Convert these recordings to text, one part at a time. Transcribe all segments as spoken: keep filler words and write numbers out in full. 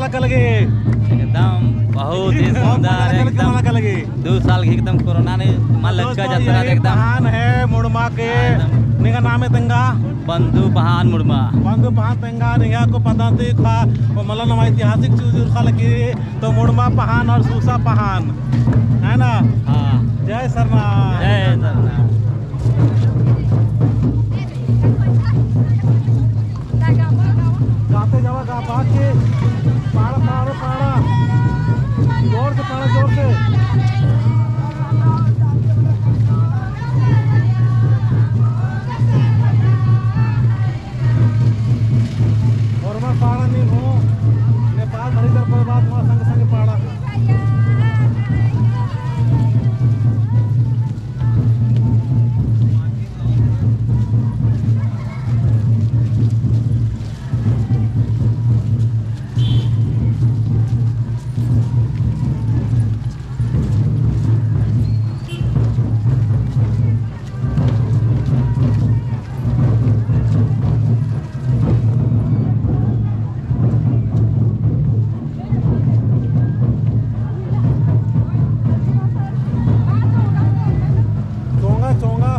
का लगे? एकदम बहुत ही बहुत सुंदर, मजा लगे, एकदम मजा लगे। दो साल की एकदम कोरोना ने मन लग्गा जाता है एकदम। पहान है मुड़मा के। हाँ, एकदम। निंगा नामे तेंगा? बंधु पहान मुड़मा। बंधु पहान तेंगा, निंगा को पता थी खा, वो मला नमा ऐतिहासिक चीज उरखा लगी, तो मुड़मा पहान और सूसा पहान, है ना? हाँ। जय सरना। जय सरना। गाते जावा, गा, बात के पाड़ा, पाड़ा, पाड़ा। जोर से पाड़ा, जोर से। और मैं पाड़ा नहीं हूँ, नेपाल धरी कर कोई बात हुआ, संग संग पाड़ा। चोंगा, चोंगा।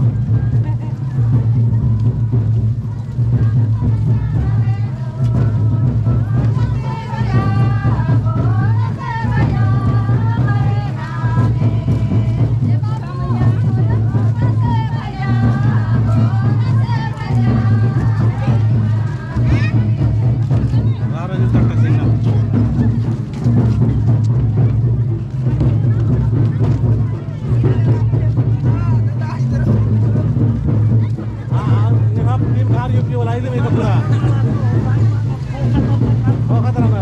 हाँ, हाँ, निम्है team कार यूपी वाला ही दे मेरे को पूरा। हो, खतरा ना।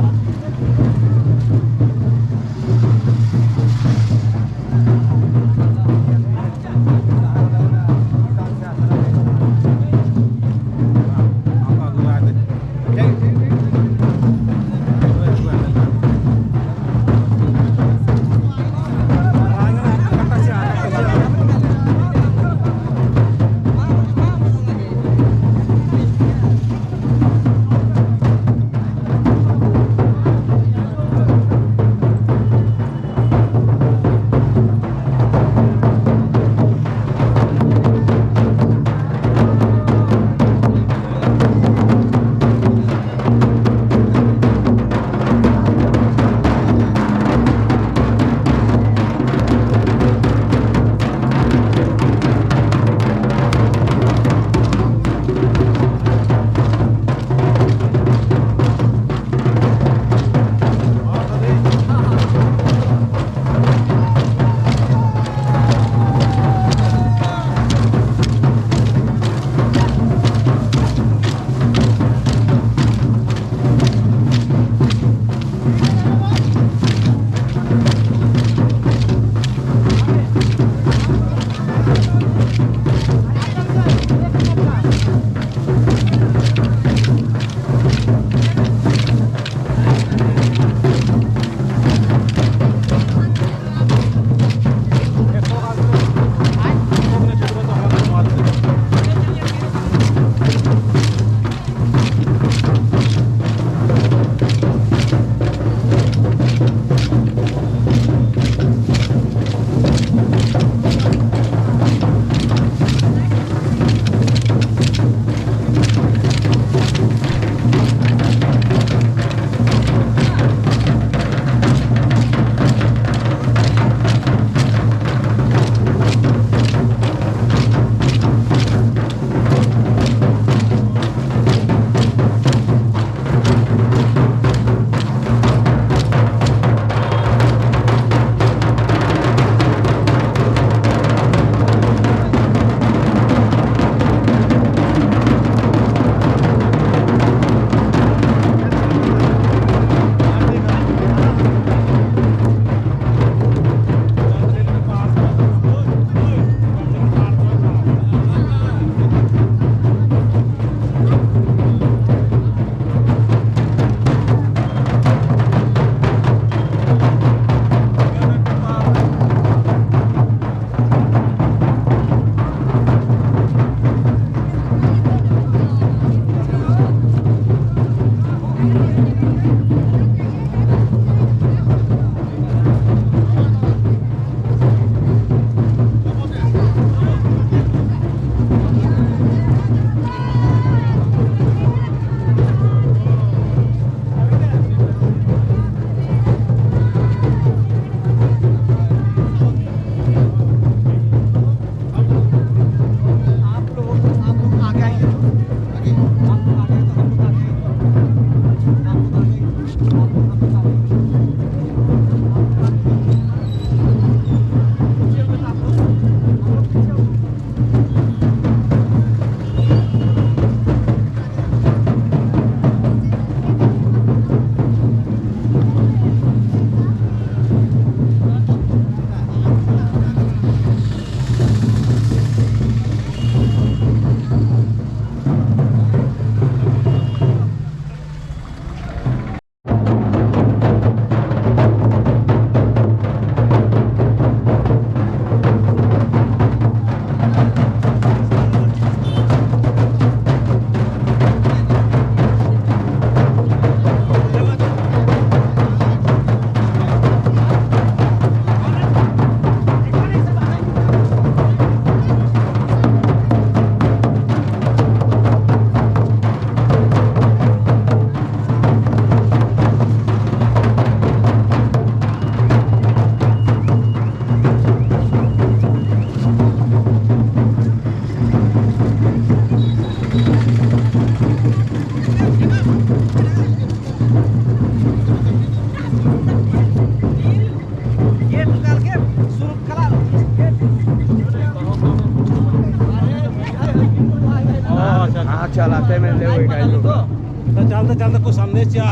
हाँ, चला, ते में ले हुई गाइस। तो चलते चलते कुछ संदेश या।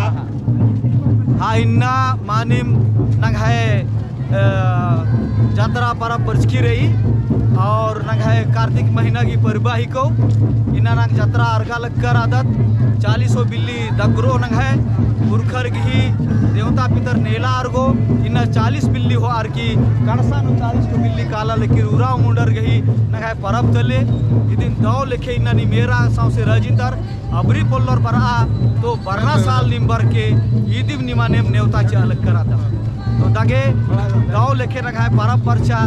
हाँ, इन्ना मानिम नंग्है अ, जतरा परब बरचकी रई और नंग्है कार्तिक महीना गही परबा हिको। इन्ना नंग जतरा अरगा लक्कर आदत, चालीसो बिल्ली दगरो नंग्है पुरखर गही देवता पितर नेला अरगो। इन्ना चालीस बिल्ली होअर की कड़सा नू चालीस गो बिल्ली काला लेकिन उराँव मुंडर गही नंग्है परब चले। इदिन दव लेखे इन्ना नीम एरा सौंसे रजिंतर अबरी पोल्लोर बरआ, तो बरना साल नीम बरके, इदिम निमानेम नेवता चिआ लक्कर आदम। तो दगे दव लेखे नंग्है परब बरचा,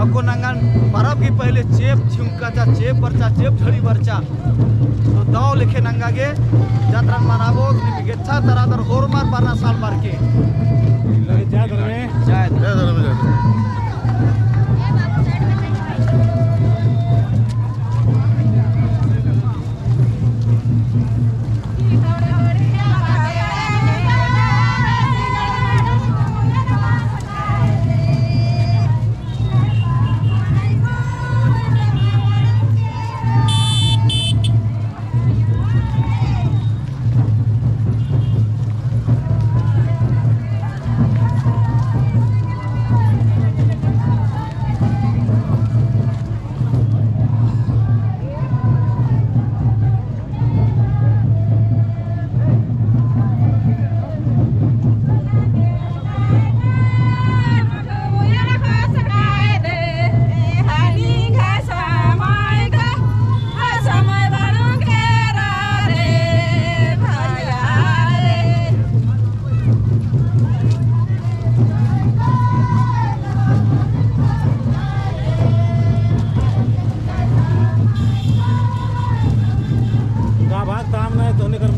अक्कु नंगन परब की पहले चेंप झिमकाचा, चेंप बरचा, चेंप झड़ी बरचा। तो दव लेखे नंगा गे जतरन मनाबओत, नीम गेच्छा तरा दर होरमर बरना साल बरके। जय धर्मे। जय धर्मे। का भाग ताम ना है, तोहने कर